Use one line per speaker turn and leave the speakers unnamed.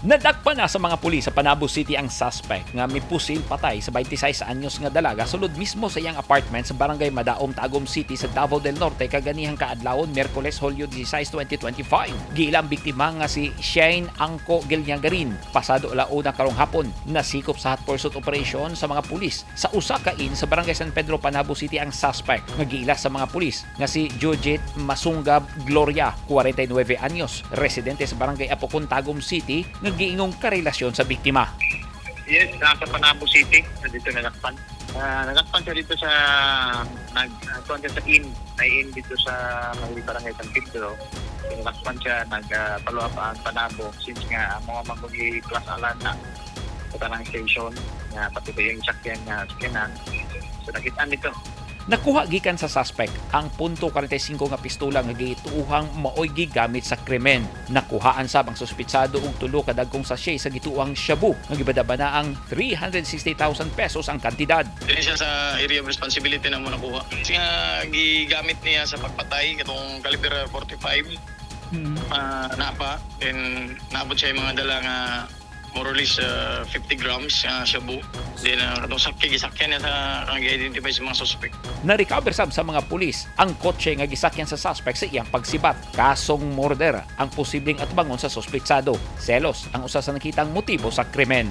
Nadakpan na sa mga pulis sa Panabo City ang suspect nga mipusil patay sa 26 anyos nga dalaga sulod mismo sa iyang apartment sa Barangay Madaom, Tagum City sa Davao del Norte kaganihang kaadlawon, Miyerkules, Hulyo 16, 2025. Giila ang biktima nga si Shane Angko Gilnyagarin. Pasado alauna karong hapon, nasikop sa hot pursuit operation sa mga pulis sa usa ka inn sa Barangay San Pedro, Panabo City ang suspect nga giila sa mga pulis nga si Jujit Masungab Gloria, 49 anyos, residente sa Barangay Apokon, Tagum City, nga giingong karelasyon sa biktima.
Yes, nasa Panabo City, nandito nadakpan. Nadakpan siya dito sa nag kuwan siya sa inn, may inn dito sa may Barangay San Pedro. Nadakpan siya, nag follow up ang Panabo since nga ang mga mangugi plus alan na sa tanang station nga pati ba yung sakyan nga sakyanan. So nakitaan dito.
Nakuha gikan sa suspect ang .45 nga pistola nga gituuhang maoy gigamit sa krimen. Nakuhaan sab ang suspitsado og tulo ka dagkong sachet sa gituohang shabu nga gibadaba na ang 360,000 pesos ang kantidad.
Dili siya sa area of responsibility na mo nakuha. Kasi nga gigamit niya sa pagpatay katong caliber 45 napa, then naabot siya yung mga dala nga more or less 50 grams shabu. Then katong sakya gisakyan niya sa ang gi-identify sa mga suspect.
Na-recover sab sa mga pulis ang kotse nga gisakyan sa suspect sa iyang pagsibat. Kasong murder ang posibleng atubangon sa suspitsado. Selos ang usa sa nakitang motibo sa krimen.